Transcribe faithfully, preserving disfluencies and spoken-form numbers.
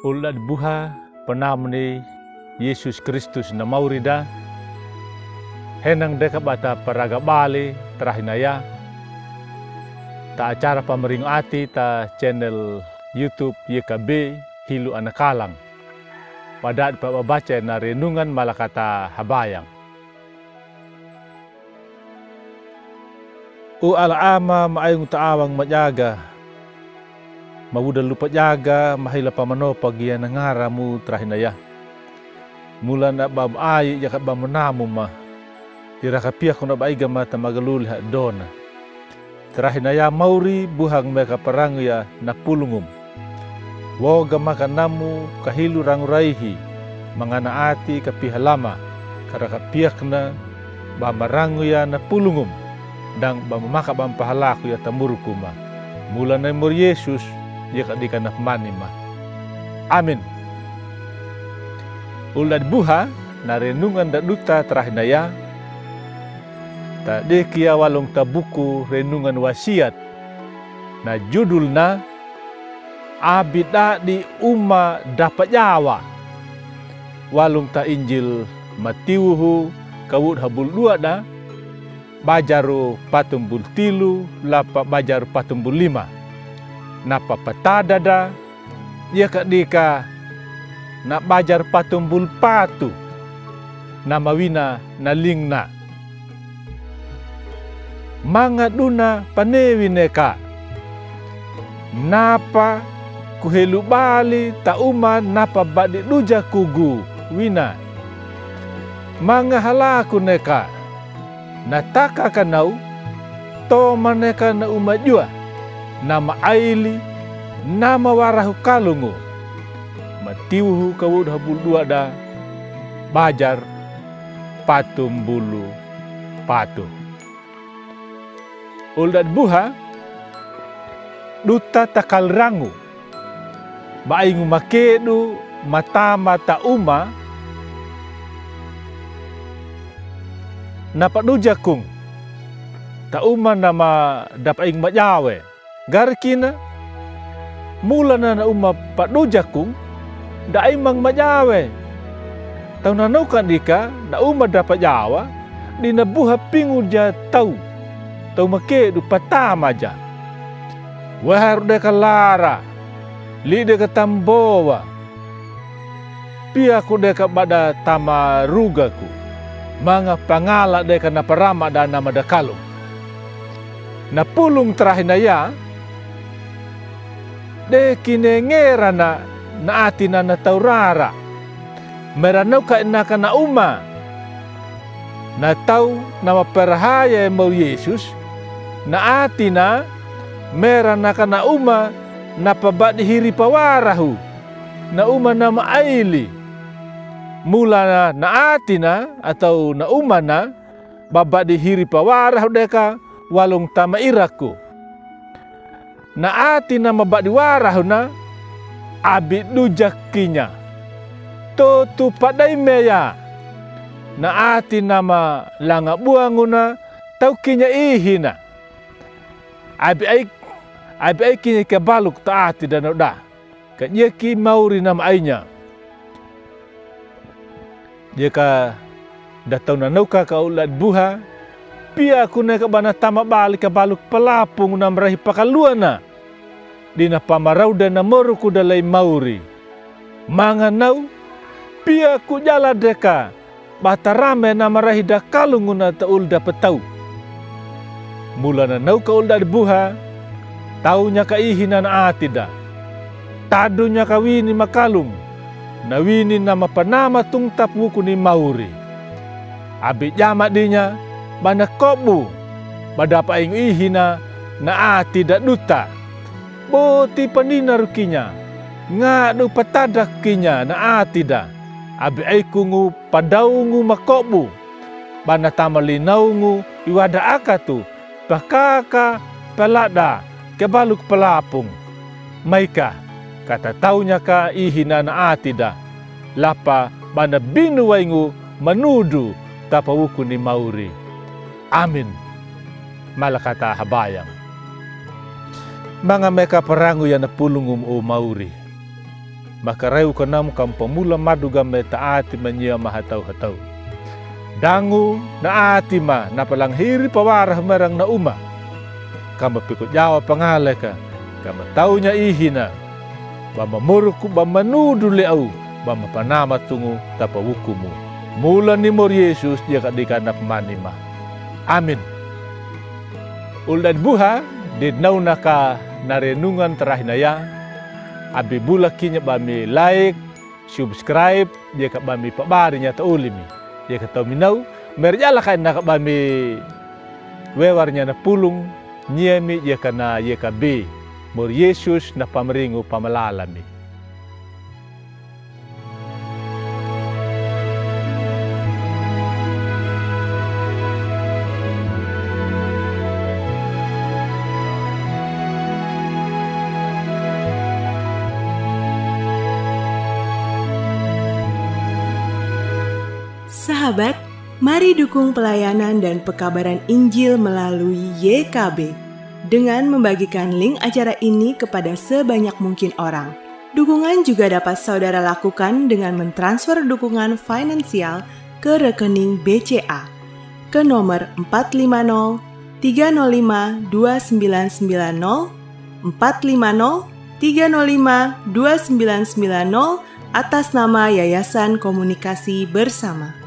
Ulda' di buha, panamuni Yesus Kristus na mauri da. Henang de ka bata paraga bali tarahinaya. Ta acara pamaringo ati ta channel YouTube Y K B Hilo Anakalang. Bada' di pababaca na renungan Malakata Habayang. O Allah Ama, ma'aingo ta'awang majaga, mawuda lupa jaga, mahila pamanopa gia na ngaramu tarahinaya. Mula na bambu ayi jaka bambu namu ma, ira kapiyaku na ba'iga ma ta magaluli ha dona. Tarahinaya mauri buhang me ka parangu ya na pulungum. Woga maka namu ka hilo rangu raihi, mangana ati ka piha lama, ka ra kapiyakna, ba marangu ya na pulungum, dang ba mamaka ba mpahalaku ya ta muruku ma. Mula na i mori Yesus, ya ka dika na pamani ma. Amin. Ulda' di buha, na renungan da duta tarahinaya, ta deki ya walung ta buku renungan wasiat. Na judulna, Abi dadi uma dapa jawa. Walung ta Injil Matiwu kawudu ha bulu dua da, bajaru patumbul tilu, lapa bajaru patumbul lima. Na papatada da, ya ka dika na bajaru patumbul patu, na mawina na lingna. Manga duna panewi ne ka. Napa ku helu bali ta uma napa badi dujaku gu wina. Manga halaku ne ka. Na taka ka nau, toma ne ka na uma jua, na ma aili, na ma warahu kalungu. Matiwu kawudu ha bulu dua da, bajar patumbulu patu. Ulda' di buha, duta ta kali rangu. Ba'ingu makedu, matama ta uma, na padujakung. Ta uma na ma dapa ing majawe. Gari kina, mula na na uma padujakung, da imang majawe. Tau na nauka dika, na uma dapa jawa, di na buha pingu ja tau. Tau makedu patama ja. Weharu deka lara, li deka tambowa. Piyaku deka bada tama rugaku. Manga pangala deka na parama da na ma da kalung. Na pulung tarahinaya, de kine ngera na, na atina na tau rara. Mera nauka inaka na uma. Na tau na ma perahaya mau Yesus, na atina, mera naka na uma, na pabadi hiri pawarahu, na uma na ma aili. Mula na, na atina, atau na uma na, babadi hiri pawarahu deka, walung tama iraku. Na atina mabadi warahu na, abi dujak kinya. Totu padai meya. Na atina ma langa buangu na, tau kinya ihina. Abi ai, abi ai kinya ika baluk ta ati danau da. Ka jeki mauri na ma ainya. Jeka da tau na nauka ka ulda' di buha, piyaku ne ka bana tama bali ka baluk palapung na marahi pakaluana. Di na pamarau da na moruku da lai mauri. Manga nau, piyaku jala deka, bata rame na marahi da kalungu na ta ulda' patau. Mula na nauka ulda' di buha, tau nya ka ihina na ati da. Tadu nya ka wini makalung, na wini na ma panama tungtap wuku ni mauri. Abi jama dinya, bana kobu, bada paingu ihina, na ati da duta. Boti paninaru kinya, ngadu patadak kinya, na ati da. Abi aikungu padaungu makobu, bana tama linaungu iwada akatu, pakaka palada ke baluk palapung. Maika, kata tau nya ka ihina na ati da, lapa bana binu waingu manudu tapa wuku ni mauri. Amin. Malakata habayang. Manga meka parangu ya na pulungum o mauri. Maka rayu kanam kam pamula madu game taati ma Nyiha Mahatahu-hatahu. Dangu na ati ma na palanghiri pawara mereng na uma. Kam piko jawa pangaleka, kam tau nya ihina. Bamamoroku bamanudu le au, bamapanama tungu tapawukumu. Mula ni mor Yesus jaka dika na pamani ma. Amin. Uldan buha, de nauna ka na renungan tarahina ya. Abi bula kinya bami like, subscribe, jaka bami pabari nya tauli mi. Jaka tau mi nau, merjala ka ina ka bami wewar nya na pulung, nyia mi jaka na Y K B. Mor Yesus na pamaringu pamalala mi. Sahabat, mari dukung pelayanan dan pekabaran Injil melalui Y K B dengan membagikan link acara ini kepada sebanyak mungkin orang. Dukungan juga dapat saudara lakukan dengan mentransfer dukungan finansial ke rekening B C A ke nomor empat lima nol tiga nol lima dua sembilan sembilan nol, empat lima nol tiga nol lima dua sembilan sembilan nol, atas nama Yayasan Komunikasi Bersama.